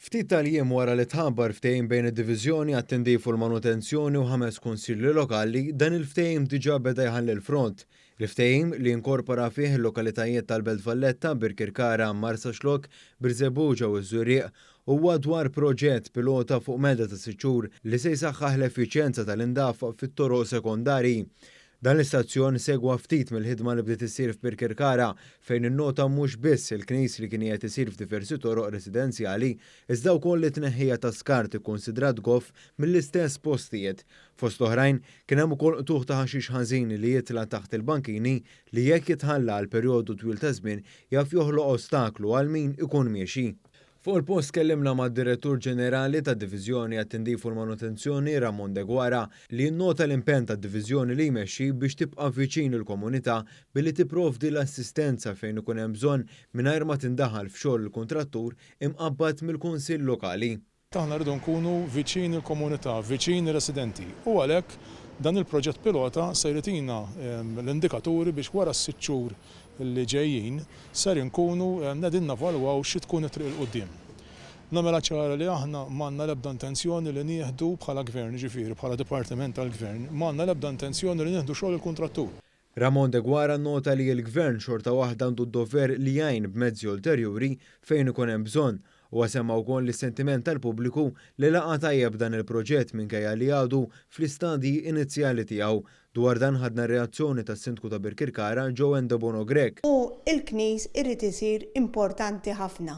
Ftit tal-jiem wara li tħabbar ftehim bejn id-Diviżjoni għat-Tindif u l-Manutenzjoni u ħames kunsilli lokali, dan il-ftehim diġà beda jħalli l-front. Il-ftehim, li jinkorpora fih il-lokalitajiet tal-Belt Valletta, Birkirkara, Marsaxlokk, Birżebbuġa u ż-Żurrieq, huwa dwar proġett pilota fuq medda ta' sitt xhur li se jsaħħaħ l-effiċjenza tal-indafa fit-toroq sekondarji. Dan l-istazzjon segwa ftit mill-ħidma li bdiet issir f'Birkirkara fejn innota mhux biss il-knis li kien qiegħed isir f'diversi toroq residenzjali iżda wkoll it-tneħħija ta' skart ikkunsidrat goff mill-istess postijiet. Fost oħrajn, kien hemm ukoll qtugħ ta' ħaxix ħażin li jitla' taħt il-bankini li jekk jitħalla għal perjodu twil ta' żmien jaf joħloq ostaklu għal min ikun miexi. Fuq il-post tkellimna mad-Direttur Ġenerali tad-Diviżjoni għat-Tindif u l-Manutenzjoni Ramon Deguara li nnota l-impenn tad-diviżjoni li jmexxi biex tibqa' viċin il-komunità billi tipprovdi l-assistenza fejn ikun hemm bżonn mingħajr ma tindaħal f'xogħol il-kuntrattur imqabbad mill-Kunsill Lokali. Aħna rridu nkunu viċin il-komunità, viċin ir-residenti u għalhekk dan il-proġett pilota se jtina l-indikaturi biex wara s-sitt xhur li ġejjin ser inkunu qegħdin navalwaw xi tkun it-triq 'il quddiem. Nagħmilha ċara li aħna m'għandna l-ebda intenzjoni li nieħdu bħala Gvern, jiġifieri bħala Dipartiment tal-Gvern, m'għandna l-ebda intenzjoni li nieħdu xogħol il-kuntrattur. Ramon Deguara nnota li l-Gvern xorta waħda għandu d-dover li jgħin b'mezzi ulterjuri fejn ikun hemm bżonn. Huwa semma wkoll is-sentiment tal-pubbliku li laqa' tajjeb dan il-proġett minkejja li għadu fl-istadji inizjali tiegħu. Dwar dan ħadna r-reazzjoni tas-Sindku ta' Birkirkara Joanne Debono Grech. U l-knis irid isir importanti ħafna.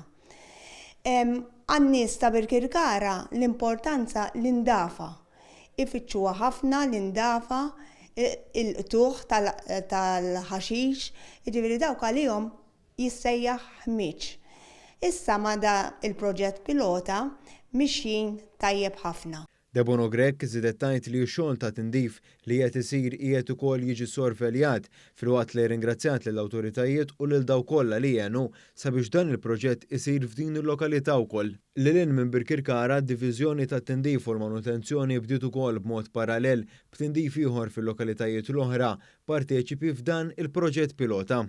Għan-nies ta' Birkirkara l-importanza l-indafa. Ifittxuha ħafna l-indafa, il-qtugħ tal-ħaxix, jiġifieri dawk għalihom jissejjaħ ħmieġ. Issa ma' da il-proġett pilota mixjin tajjeb ħafna. Debono Grech żiedet tgħid li x-xogħol ta' tindif li qiegħed isir qiegħed ukoll jiġi sorveljat filwaqt li rringrazzjat lill-awtoritajiet u lil dawk kollha li għenu sabiex dan il-proġett isir f'din il-lokalità wkoll. Lil hinn minn Birkirkara, d-Diviżjoni tat-Tindif u l-Manutenzjoni bdiet ukoll b'mod parallel b'tindif ieħor fil-lokalitajiet l-oħra parteċipi f'dan il-proġett pilota.